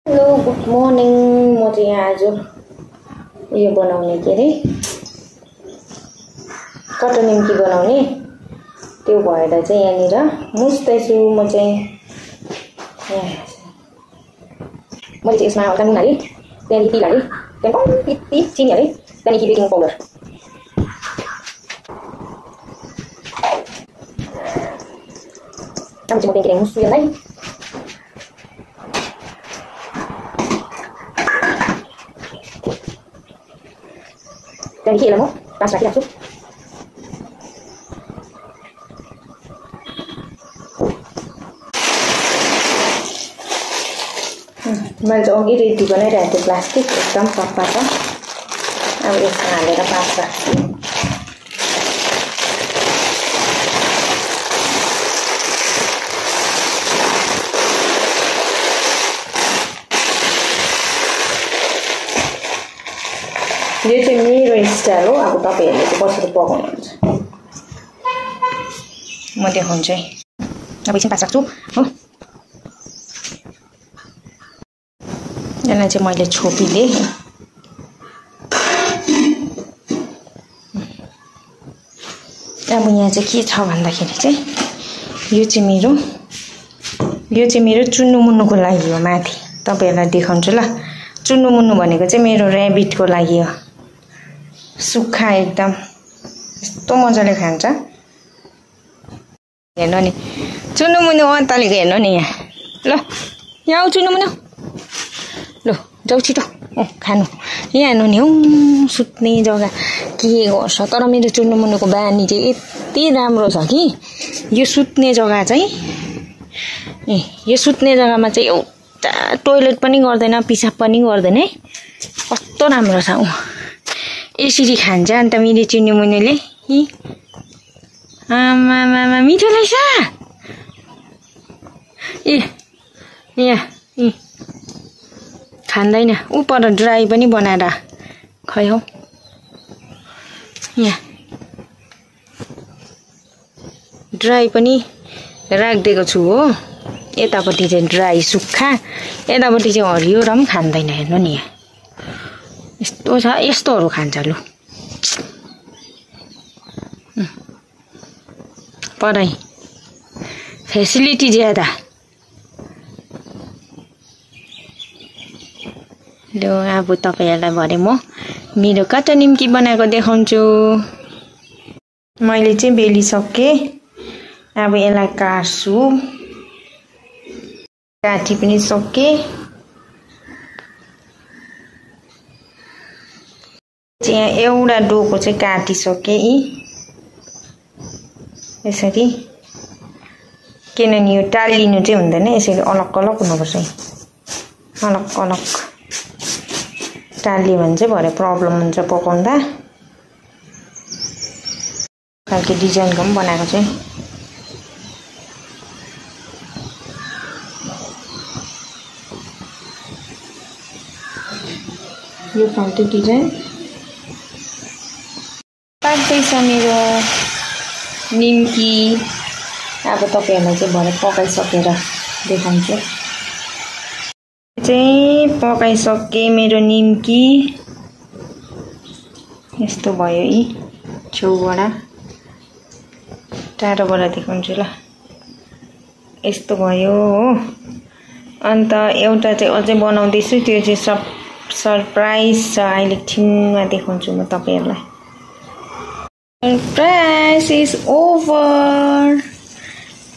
Hello good morning. म चाहिँ आज उयो बनाउने के अरे कटन निम्की बनाउने त्यो भएर चाहिँ यहाँनिर मुस्दैछु म चाहिँ। मैले चाहिँ यसमा हल्का नुन हालेँ, त्यहाँदेखि तिल हालेँ, त्यहाँदेखि कम्ती चिनी हालेँ, त्यहाँदेखि बेकिङ पाउडर, म चाहिँ मुस्छु यसलाई। त्यहाँदेखि यसलाई म 5 राखिराख्छु। मैले चाहिँ अघि रेडी बनाइरहेको थिएँ, प्लास्टिक एकदम सफा छ। अब यसमा हालेर 5 राख्छु। यो चाहिँ मेरो स्टाइल हो। अब तपाईहरुले चाहिँ कसरी पकाउनुहुन्छ म देखाउँछु है। अब एकछिन 5 राख्छु हो। यसलाई चाहिँ मैले छोपिले। अब यहाँ चाहिँ के छ भन्दाखेरि चाहिँ यो चाहिँ मेरो चुन्नु मुन्नुको लागि हो। माथि तपाईहरुलाई देखाउँछु ल। चुन्नु मुन्नु भनेको चाहिँ मेरो र्याबिटको लागि हो। सुक्खा एकदम यस्तो मजाले खान्छ। हेर्नु नि चुन्नु मुन्नु अत्तालेको हेर्नु नि यहाँ। ल यहाँ आऊ चुन्नु मुन्नु, ल जाऊ छिटो खानु। यहाँ हेर्नु नि हौ सुत्ने जग्गा के गर्छ। तर मेरो चुन्नु मुन्नुको बानी चाहिँ यति राम्रो छ कि यो सुत्ने जग्गा चाहिँ यो सुत्ने जग्गामा चाहिँ एउटा टोइलेट पनि गर्दैन, पिसाब पनि गर्दैन है। कस्तो राम्रो छ उ। यसरी खान्छ अन्त मेरो चुन्नु मुन्नुले। आमा मिठो रहेछ। यहाँ खाँदैन उ पर ड्राई पनि बनाएर खै हौ। यहाँ ड्राई पनि राखिदिएको छु हो। यतापट्टि चाहिँ ड्राई सुक्खा, यतापट्टि चाहिँ हरियो र पनि खाँदैन। हेर्नु नि यहाँ यस्तो छ, यस्तोहरू खान्छ। लु पढाइ फेसिलिटी ज्यादा। ल अब तपाईहरुलाई भरे म मेरो कटन निम्की बनाएको देखाउँछु। मैले चाहिँ बेलिसके। अब यसलाई काट्छु। काटी पनि सके। यहाँ एउटा डोको चाहिँ काटिसके यसरी। किनभने यो टालिनु चाहिँ हुँदैन, यसरी अलग अलग हुनुपर्छ। अलग अलग टाल्यो भने चाहिँ भरे प्रब्लम हुन्छ पकाउँदा। खालको डिजाइनको पनि बनाएको चाहिँ। यो फाल्टो डिजाइन पाक्दैछ मेरो निम्की। अब तपाईहरुलाई चाहिँ भरे पकाइसकेर देखाउँछु। चाहिँ पकाइसके मेरो निम्की। यस्तो भयो यी छेउबाट, टाढोबाट देखाउँछु ल। यस्तो भयो हो। अन्त एउटा चाहिँ अझै बनाउँदैछु, त्यो चाहिँ सब सरप्राइज छ। अहिले छिनमा देखाउँछु म तपाईहरुलाई। Surprise is over.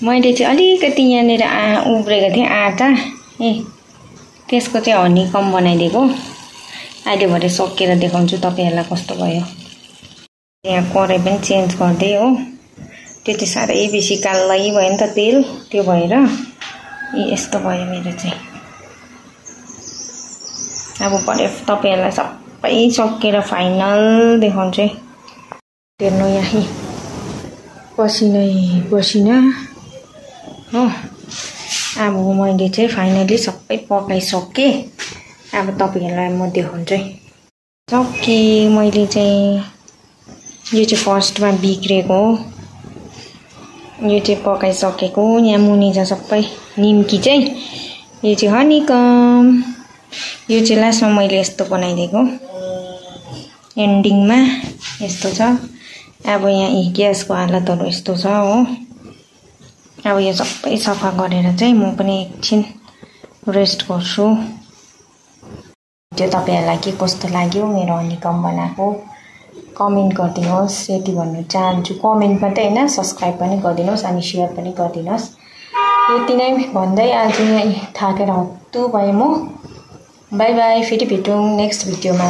मैले चाहिँ अलिकति यहाँनिर उब्रेको थिएँ आटा त्यसको चाहिँ हनीकम बनाइदिएको। अहिले भरे सकेर देखाउँछु तपाईहरुलाई कस्तो भयो। यहाँ कराई पनि चेन्ज गर्दै हो। त्यो चाहिँ साह्रै बेसी कालै भयो नि त तेल, त्यो भएर यस्तो भयो मेरो चाहिँ। अब भरे तपाईहरुलाई सबै सकेर फाइनल देखाउँछु। हेर्नु यहाँ पसिनै पसिना हो। अब मैले चाहिँ फाइनली सबै पकाइसके। अब तपाईहरुलाई म देखाउँछु। सके मैले चाहिँ यो चाहिँ फर्स्टमा बिग्रेको हो। यो चाहिँ पकाइसकेको। यहाँ मुनि छ सबै निम्की चाहिँ। यो चाहिँ हनीकम। यो चाहिँ लास्टमा मैले यस्तो बनाइदिएको एन्डिङमा यस्तो छ अब यहाँ ग्यासको हालतहरु यस्तो छ हो अब यो सबै सफा गरेर चाहिँ म पनि एकछिन रेस्ट गर्छु त्यो तपाईहरुलाई के कस्तो लाग्यो मेरो हनीकम बनाएको कमेन्ट गरिदिनुहोस् यति भन्नु चाहन्छु कमेन्ट मात्रै हैन सब्स्क्राइब पनि गरिदिनुहोस् अनि शेयर पनि गरिदिनुहोस् यति नै भन्दै आज यहाँ थाकेर हत्तु भए म बाइ बाइ फेरि भेटौं नेक्स्ट भिडियोमा